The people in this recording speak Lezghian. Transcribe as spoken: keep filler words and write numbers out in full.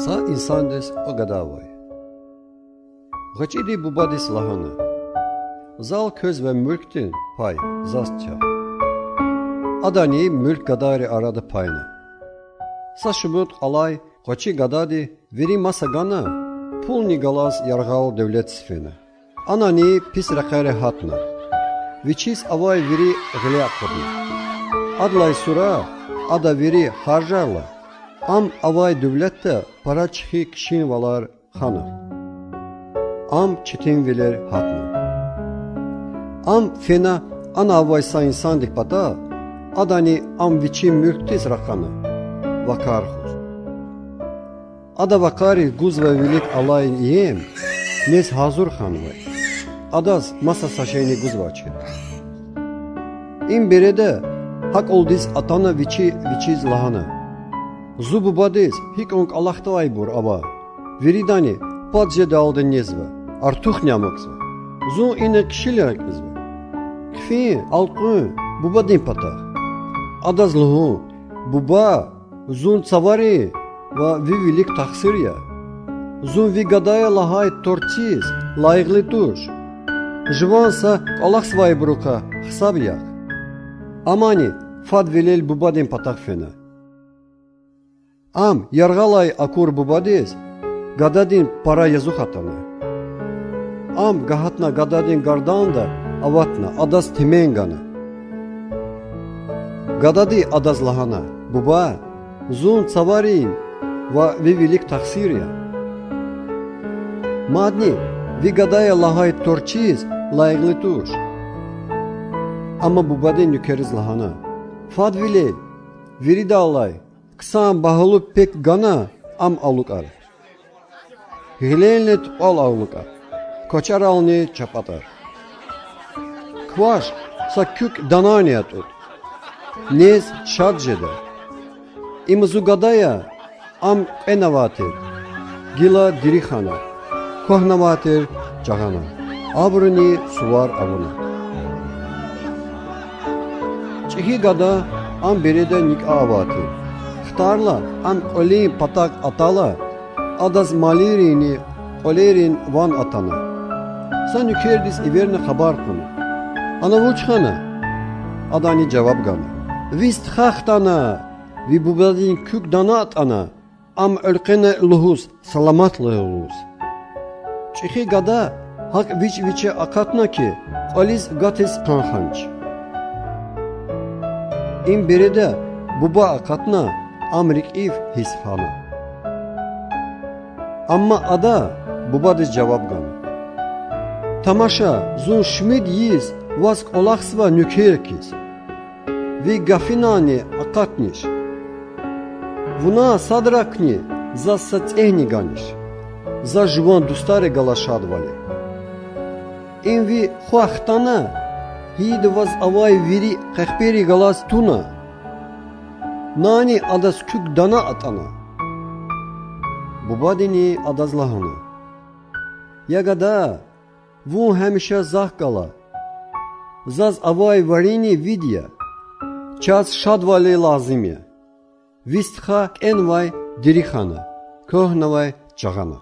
Са инсандиз кьве гада авай. ГъвечӀиди бубадиз лагьана: Зал квез ва муьлкдин пай заз ча. Адани муьлк гадайрин арада пайна. Са шумуд кьалай гъвечӀи гадади вири маса гана, пулни галаз яргъал-девлетдиз фена. Анани пис рекьери гьатна. Вичиз авай вири гъиле акъудна. Адалай сура ада вири харжайла, ам авай девлетда пара чӀехи кишинвалар хана. Ам четинвилер гьатна. Ам фена ана авай са инсандик патал, адани ам вичин муьлкдиз ракъана, вакар хуьз. Ада вакариз гузвай вилик алай ием нез гьазур хьанвай. Адаз маса са шейни гузвачир. Им береда гьакӀалдиз атана вичи вичиз лагьана: Зи бубадиз гьикьван кӀвалахзавайбур ава, виридани пад жедалди незва, артухни амукьзава. Зун ина кишила рекьизва. Хъфин, элкъуьн бубадин патахъ. Адаз лугьун: Буба, зун цаварин ва ви вилик тахсир я. Зун ви гадая лагьай тӀварцӀиз лайихлу туш. Жуван са кӀвалахзавайбурукай гьисаб яхъ. Амани фадвилел бубадин патахъ фена. Ам яргъалай акур бубадиз гададин пара язух атана. Ам гагьатна гададин гарданда аватна, адаз темен гана. Гадади адаз лагьана: Буба, зун цаварин ва ви вилик тахсир я. Мадни ви гадая лагьай тӀварцӀиз лайихлу туш. Амма бубади нуькерриз лагьана: Фадвилел, виридалай хъсан багьалу пек гана, ам алукӀар. Гъиленлай тупӀал алукӀар, квачерални чапатӀар. Квач са куьк данани атӀуд. Нез шад жеда. Им зи гада я, ам кьенвай тир, гила дири хьана, квахьнавай тир чагъана. Абуруни сувар авуна. ЧӀехи гада ам береда никӀа авай тир. Хтайла, ам кӀвалин патахъ атайла, адаз малийринни кьвалерин ван атана. Са нуькердиз эверна хабар кьуна: Ана вуч хьана? Адани жаваб гана: Ви стха хтана, ви бубадин куьк дана атӀана, ам элкъвена лугьуз, саламат лугьуз. ЧӀехи гада гьакӀ вич-вичи акъатна хьи, кӀвализ гатиз хъсан хьанач. Им береда буба акъатна, ам рикӀив гьисс хьана. Амма ада бубадиз жаваб гана: Тамаша, зун шумуд йис ваз кӀвалахзава нуькер хьиз. Ви гафунани акъатнач. Вуна садрани заз са цӀегъни ганач. За жуван дустари галаз шадвал я. Им ви хва хтана, гьида ваз авай вири къехпери галаз туна. Нани адаз куьк дана атӀана. Бубадини адаз лагьана: Я гада, вун гьамиша захъ гала. Заз авай варини вид я. Чаз шадвали лазим я. Ви стха кӀенвай дири хьана, квахьнавай чагъана.